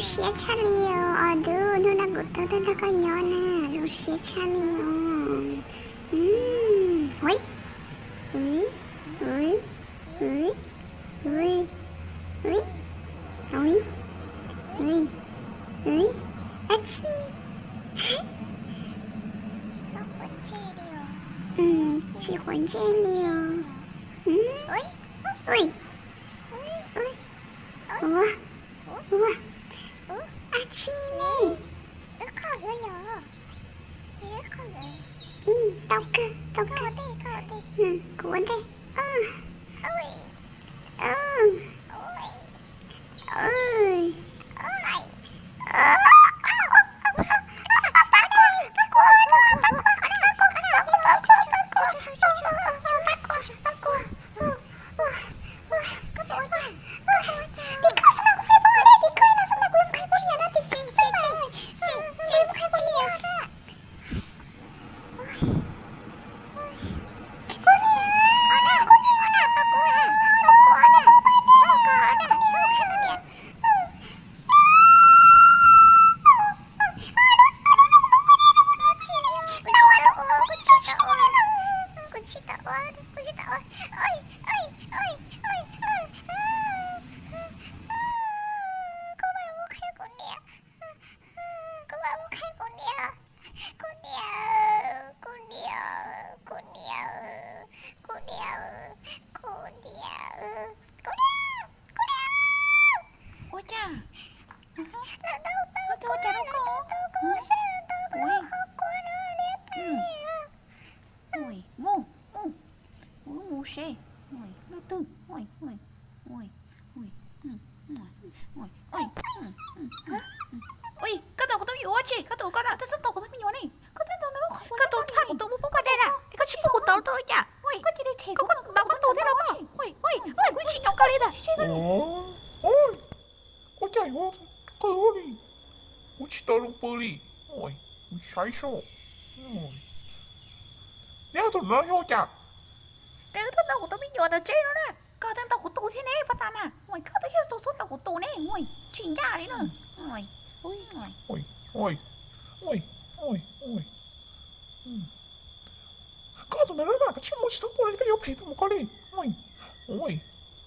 Siab tshaj li os, dub, hnub no kuv tau tuaj nrog koj nyob na, zoo siab tshaj li os. Ui, ui, ui, ui, ui, ui, ui, ui, ui, ua tsi? Tsis quav ntsej li os. Ui, ui, ua, ua, ua tsi ne? Tau kawg, tau kawg. Kuv ua ntej. Kuv niam, kuv niam, kuv niam, kuv niam, kuv niam, kuv niam, kuv niam. Ua cas? Ua cas rau koj? Mus, mus, mus seb, leej twg? Ui, koj ntaus kuv tus me nyuam ua tsi? Koj tus koj na, koj tus tag kuv tus mus poob koj dej na, koj tsis pub kuv ntaus tus cas? Koj cia li them kuv ntaus koj tus thiab los? Kuv tsis nyob koj li ntag. Ua cas yuav qw li? Kuv tsis tau zoo pw li. Kuv saib soj. Neb tus no yog cas? Neb twb ntaus kuv tus me nyuam ntawm tsev no na. Koj twb ntaus kuv tus thiab ne, paj tas na. Koj twb yog tus xub ntaus kuv tus ne. Tsis ncaj li na.